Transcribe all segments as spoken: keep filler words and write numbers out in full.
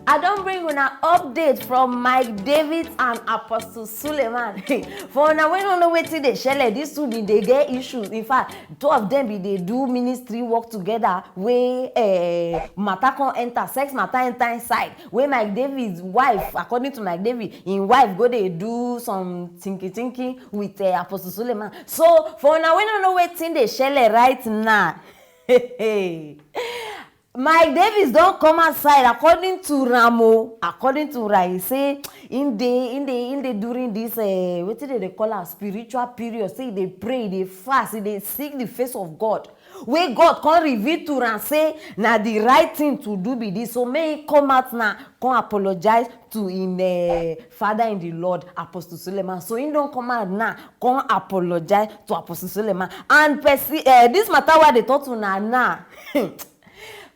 I don bring una update from Mike Davis and Apostle Suleiman. For una wey no know wetin dey shele, these two bin dey get issues. In fact, two of them bin dey do ministry work together wey eh, matter come enter, sex matter enter inside. Wey Mike Davis wife, according to Mike Davis, im wife go dey do some tinky tinky with eh, Apostle Suleiman. So for una wey no know wetin dey shele right now, Mike Davis don come outside, according to Ramo, according to Rai, say in dey in dey in dey during this uh, wetin dem dey call am spiritual period, say e dey pray, e dey fast, e dey seek the face of God, wey God come reveal to am say na the right thing to do be this. So make him come out now, come apologize to him uh, father in the Lord, Apostle Suleiman. So he don come out now, come apologize to Apostle Suleiman. And person, uh, this matter wey I dey talk to una now,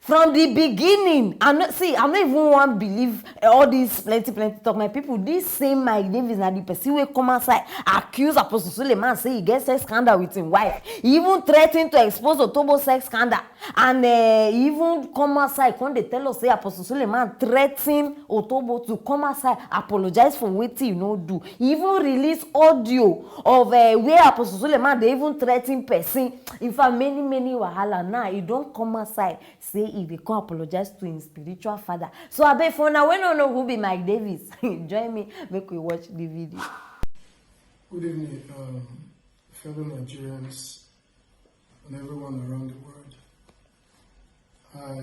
from the beginning, I no see, I no even wan believe eh, all this plenty plenty talk. My people, this same Mike Davis na the person wey come outside accuse Apostle Suleiman say he get sex scandal with him wife. He even threaten to expose Otobo sex scandal, and eh, he even come outside come dey tell us say Apostle Suleiman threaten Otobo to come outside apologize for wetin he no do. He even release audio of eh, where Apostle Suleiman dey even threaten person. In fact, many many wahala now, he don come outside say he dey come apologize to him spiritual father. So abeg, for una wey no know who be Mike Davis, join me make we watch the video. Good evening, um, fellow Nigerians and everyone around the world. I,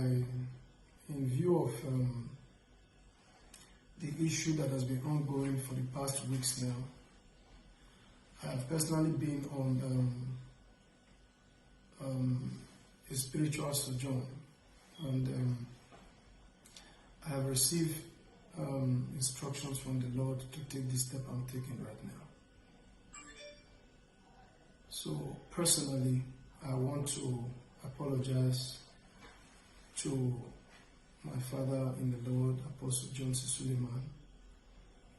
in view of um, the issue that has been ongoing for the past weeks now, I have personally been on um, um, a spiritual sojourn, and um, I have received um, instructions from the Lord to take this step I'm taking right now. So, personally, I want to apologize to my father in the Lord, Apostle Johnson Suleiman,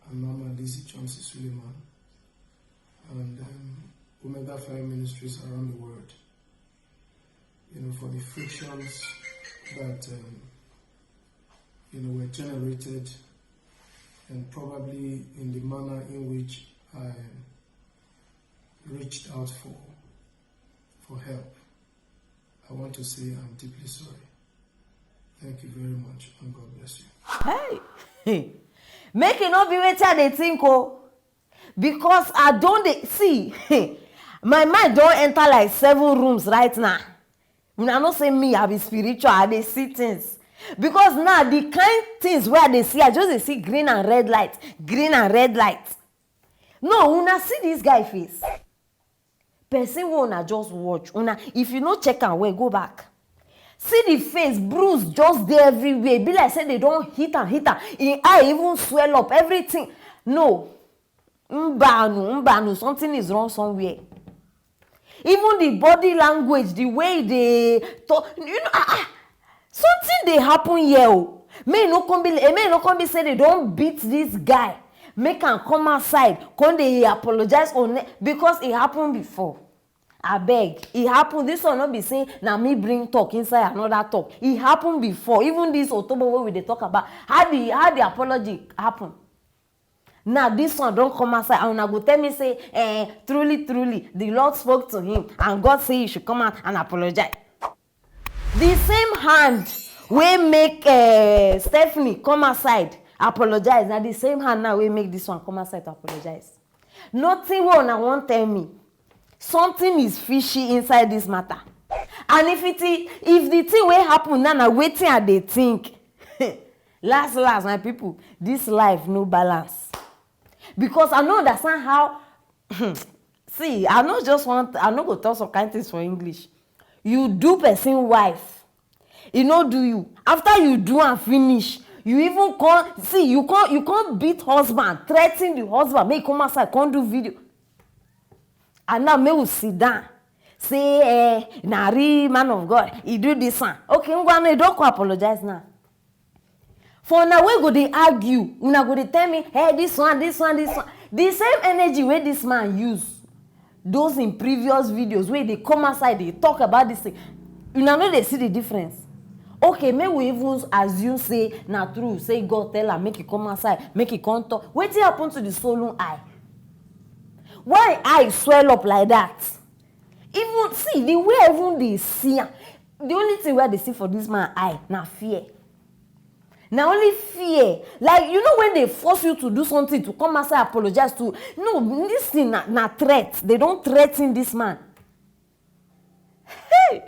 and Mama Lizzie Johnson Suleiman, and um, Omega Fire Ministries around the world. You know, for the frictions that um, you know were generated, and probably in the manner in which I reached out for for help. I want to say I'm deeply sorry. Thank you very much, and God bless you. Hey, make e no be wetin I dey think o, because I don dey see. My mind don enter like seven rooms right now. Una know say me, I be spiritual, I dey see things. Because now the kind things wey I dey see, I just dey see green and red light, green and red light. No, una see this guy face. Person wey una just watch, una, if you no check am well, go back. See the face, bruise just dey everywhere. E be like say they don hit am, hit am. Im eye even swell up, everything. No, mbanu, mbanu, something is wrong somewhere. Even the body language, the way they talk, you know, ah, ah, something dey happen here o. May no come be, eh, may no come be say they don beat this guy, make am come outside, come dey apologize on, because e happen before. Abeg, e happen. This one no be say na me bring talk inside another talk. E happen before. Even this Otobo wey we dey talk about, how the how the apology happen? Now this one don come outside, and una go tell me say, eh, truly, truly, the Lord spoke to him, and God say you should come out and apologize. The same hand wey make eh, Stephanie come outside apologize, na the same hand now wey make this one come outside to apologize. Nothing wey una wan tell me, something is fishy inside this matter. And if it i- if the thing wey happen now na wetin I dey think, last last, my people, this life no balance. Because I no understand how. See, I no just want, I no go talk some kind things for English. You do person wife, e no do you. After you do am finish, you even come see, you come you come beat husband, threaten the husband, make e come outside, come do video. And now make we sit down, say eh, na real man of God, he do this one. Okay, ngwa, no, you don come apologize now. For una wey go dey argue, una go dey tell me, hey, this one, this one, this one. The same energy wey this man use, those in previous videos wey dey come outside dey talk about this thing, una no dey see the difference. Okay, make we even assume say na true, say God tell am make e come outside, make e come talk. Wetin happen to the swollen eye? Why eye swell up like that? Even see the way I even dey see am, the only thing wey I dey see for this man eye na fear. Na only fear. Like, you know, when they force you to do something, to come outside apologize to, no, this thing na, na threat. They don threaten this man. Hey,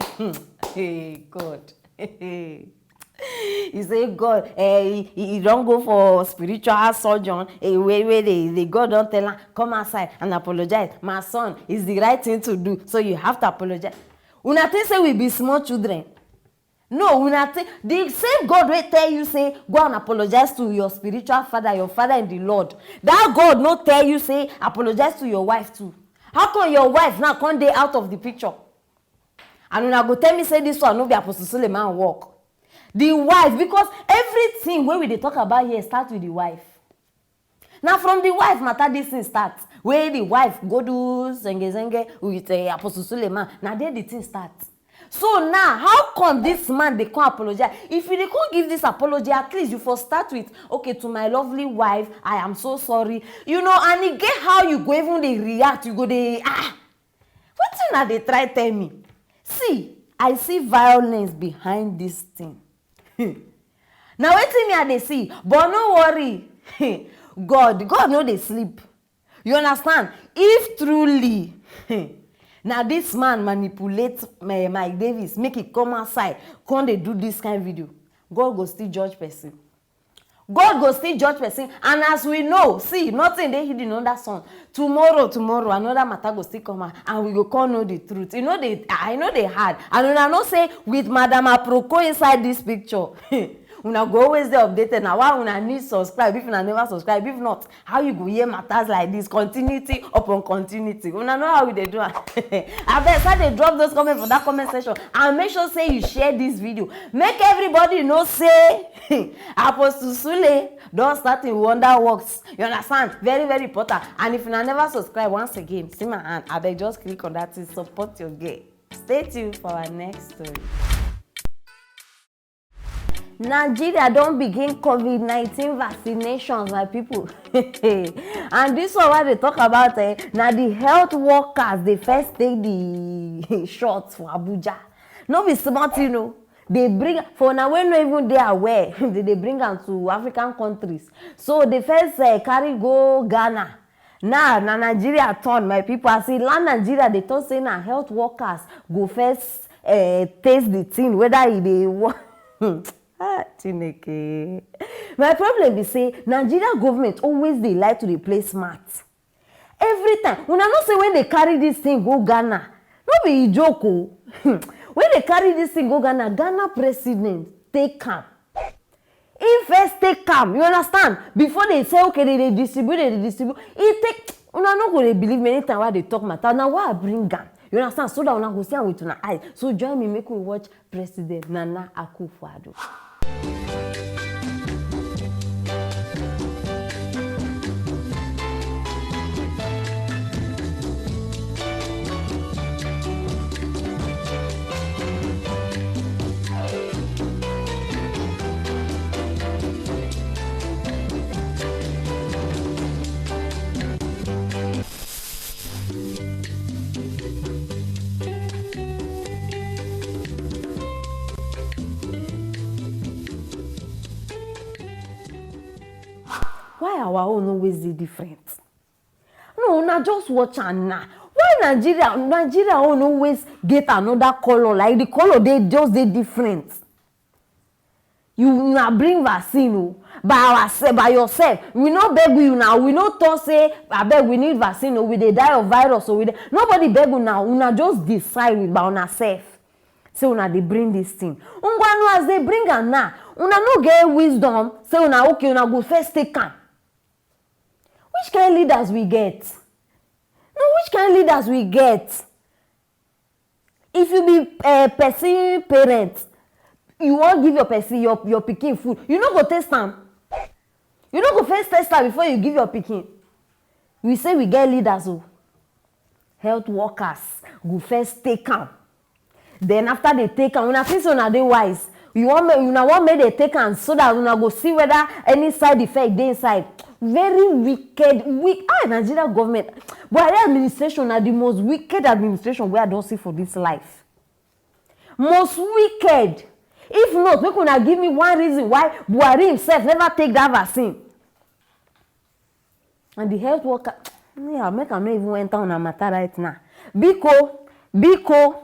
hey, God. He say God, eh, he, he don go for spiritual surgeon, eh, wey, wey the, the God don tell am, "Come outside and apologize. My son, it's the right thing to do, so you have to apologize." Una think say we be small children? No, una think the same God wey tell you say go and apologize to your spiritual father, your father in the Lord, that God no tell you say apologize to your wife too? How come your wife now come dey out of the picture? And una go tell me say this one no be Apostle Suleiman work. The wife, because everything wey we dey talk about here start with the wife. Na from the wife matter this thing start, wey the wife go do zenge zenge with, eh, Apostle Suleiman. Na there the thing start. So now, how come this man dey come apologize? If you dey come give this apology, at least you for start with, "Okay, to my lovely wife, I am so sorry." You know, and e get how you go even dey react, you go dey, ah, wetin una dey try tell me? See, I see violence behind this thing. Na wetin me I dey see, but no worry. God, God no dey sleep. You understand? If truly na this man manipulate, eh, Mike Davis, make e come outside, come dey do this kind video, God go still judge person. God go still judge person, and as we know, see, nothing dey hidden under sun. Tomorrow, tomorrow, another matter go still come out, and we go come know the truth. E no dey, I no dey hard. And una know say with Madam Aproko inside this picture, una go always dey updated. Na why una need subscribe if una never subscribe. If not, how you go hear matters like this? Continuity upon continuity. Una know how we dey do am. Abeg, start dey drop those comments for that comment section, and make sure say you share this video. Make everybody know say Apostle Sule don start im wonder works. You understand? Very, very important. And if una never subscribe, once again, see my hand. Abeg, just click on that thing, support your girl. Stay tuned for our next story. Nigeria don begin COVID nineteen vaccinations, my people. And this one wey I dey talk about, eh, na the health workers dey first take the shot for Abuja. No be small thing o. Dey bring, for una wey no even dey aware, they dey bring am to African countries. So they first, eh, carry go Ghana. Now na Nigeria turn, my people. As e land Nigeria, they talk say na health workers go first, eh, taste the thing, whether e dey wo-, ah, Chineke. My problem be say Nigeria government always dey like to dey play smart. Every time, una know say when they carry this thing go Ghana, no be joke o. When they carry this thing go Ghana, Ghana president take am. Im first take am, you understand? Before they say, okay, they dey distribute, they dey distribute. E take, una no go dey believe me anytime wey I dey talk matter. Na why I bring am, you understand? So that una go see am with una eye. So join me, make we watch President Nana Akufo-Addo. Why our own always dey different? No, una just watch am now. Why Nigeria, Nigeria own always get another color? Like, the color dey just dey different. You, una bring vaccine o, by ourself, by yourself. We no beg you now. We no talk say, "Abeg, we need vaccine o, we dey die of virus o." We dey, nobody beg una. Una just decide with by una self say una dey bring this thing. Ngwanu, as they bring am now, una no get wisdom say una, okay, una go first take am. Which kind leaders we get? No, which kind leaders we get? If you be, eh, person parent, you wan give your person, your, your pikin food, you no go taste am? You no go first taste am before you give your pikin? We say we get leaders o. Health workers go first take am. Then after they take am, una think say una dey wise. You want make, una want make dem take am so that una go see whether any side effect dey inside. Very wicked, weak. Ah, Nigeria government, Buhari administration na the most wicked administration wey I don see for this life. Most wicked. If not, make una give me one reason why Buhari himself never take that vaccine. And the health worker, yeah, make I no even enter una matter right now. Biko, biko,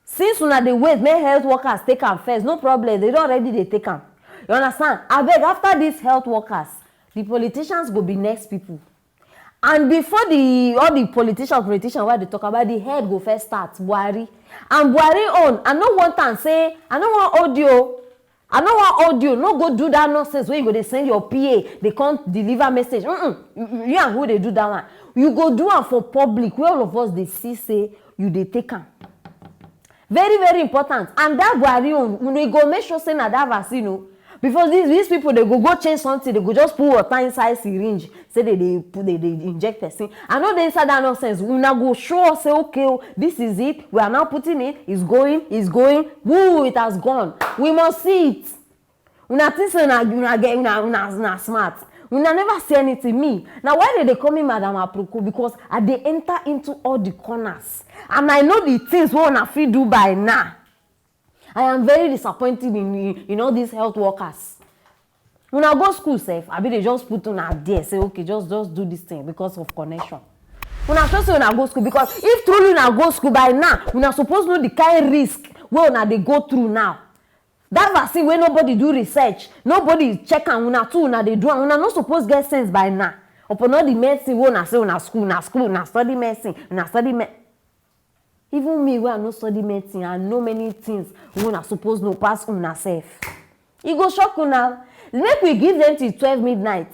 since una dey wait make health workers take am first, no problem, they don already dey take am. You understand? Abeg, after these health workers, the politicians go be next people. And before the all the politicians, politicians wey dey talk about, the head go first start, Buhari. And Buhari own, I no want am say, I no want audio. I no want audio. No go do that nonsense wey you go dey send your P A, dey come deliver message. Mm-mm. You, you and who dey do that one? You go do am for public, where all of us dey see say you dey take am. Very, very important. And that Buhari own, we go make sure say na that vaccine o. Because these, these people, they go go change something, they go just put water inside syringe, say they dey put, they dey inject person. I no dey inside that nonsense. Una go show us say, okay o, this is it. We are now putting it. It's going, it's going. Woo, it has gone. We must see it. Una think say una, una get, una, una, una smart. Una never see anything. Me, na why they dey call me Madam Aproko, because I dey enter into all the corners. And I know the things wey una fit do by now. I am very disappointed in, in, in all these health workers. Una go school sef, abi they just put una there, say, okay, just, just do this thing because of connection? Una sure say una go school? Because if truly una go school by now, una suppose know the kind risk wey una dey go through now. That vaccine wey nobody do research, nobody check am, una too, una dey do am. Una no suppose get sense by now. Upon all the medicine wey una say una school, una school, una study medicine, una study me. Even me wey I no study medicine, I know many things wey una suppose know pass una sef. E go shock una. Make we give them till twelve midnight.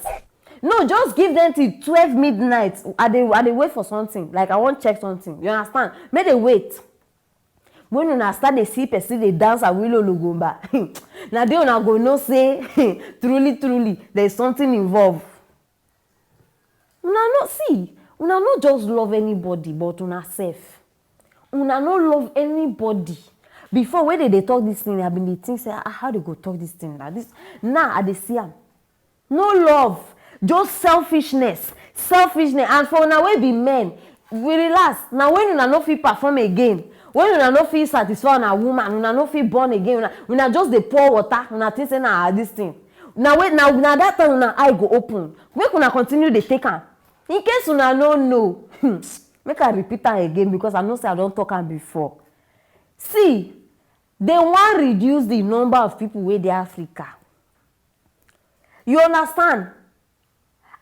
No, just give them till twelve midnight. I dey, I dey wait for something. Like, I wan check something. You understand? Make they wait. When una start dey see person dey dance Awilo Lugumba, na there una go know say truly, truly, there is something involved. Una no see, una no just love anybody but una sef. Una no love anybody. Before, when they dey talk this thing, I been dey think say, ah, how they go talk this thing like this? Now I dey see am. No love, just selfishness, selfishness. And for una wey be men, we relax. Na when una no fit perform again, when una no fit satisfy una woman, una no fit born again, una, una just dey pour water, una think say na this thing. Na when, na, na that time una eye go open. Make una continue dey take am. In case una no know, hmm, make I repeat am again because I know say I don talk am before. See, they wan reduce the number of people wey dey Africa. You understand?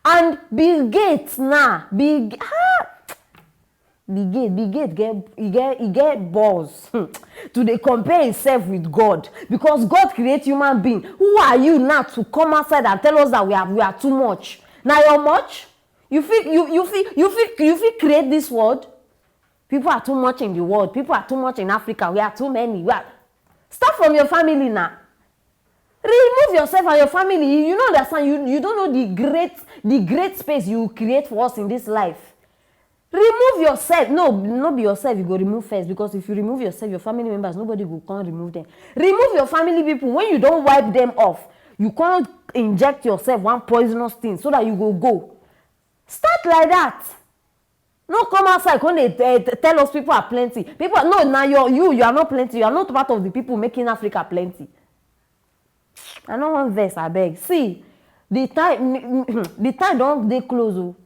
And Bill Gates now, Bill Ga-, ah! Bill Gates, Bill Gates get, he get, he get balls, hmm, to dey compare himself with God, because God create human being. Who are you now to come outside and tell us that we are, we are too much? Na your much? You fit, you, you fit, you fit, you fit create this world? People are too much in the world. People are too much in Africa. We are too many. We are... Start from your family now. Remove yourself and your family. You, you no understand. You, you don't know the great, the great space you create for us in this life. Remove yourself. No, no be yourself you go remove first, because if you remove yourself, your family members, nobody go come remove them. Remove your family people. When you don wipe them off, you come inject yourself one poisonous thing so that you go go. Start like that. No come outside come dey, eh, t-, tell us people are plenty. People are, no, na your, you, you are not plenty. You are not part of the people making Africa plenty. I no wan vex, abeg. See, the time, the time don dey close o.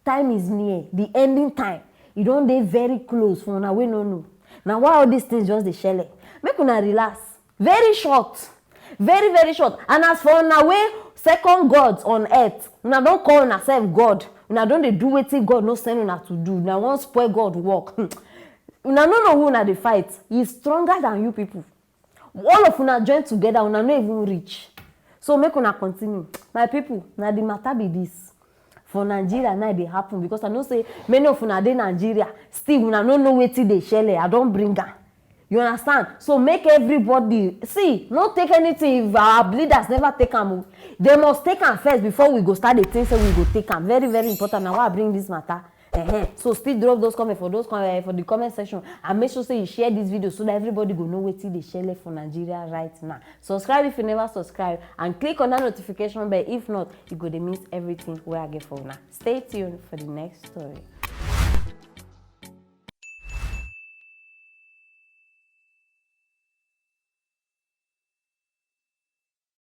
Time is near. The ending time, e don dey very close for una wey no know. Na why all these things just dey shele. Make una relax. Very short. Very, very short. And as for una wey second gods on earth, una don call una self God. Una don dey do wetin God no send una to do. Una wan spoil God work. Una no know who una dey fight. He is stronger than you people. All of una join together, una no even reach. So make una continue. My people, na the matter be this. For Nigeria, na e dey happen, because I know say many of una dey Nigeria, still una no know wetin dey shele. I don bring am. You understand? So make everybody see, no take anything if our leaders never take am o. They must take am first before we go start dey think say we go take am. Very, very important. Na why I bring this matter. Uh-huh. So still drop those comments for those comments for the comment section, and make sure say you share this video so that everybody go know wetin dey shele for Nigeria right now. Subscribe if you never subscribe, and click on that notification bell. If not, you go dey miss everything wey I get for una. Stay tuned for the next story.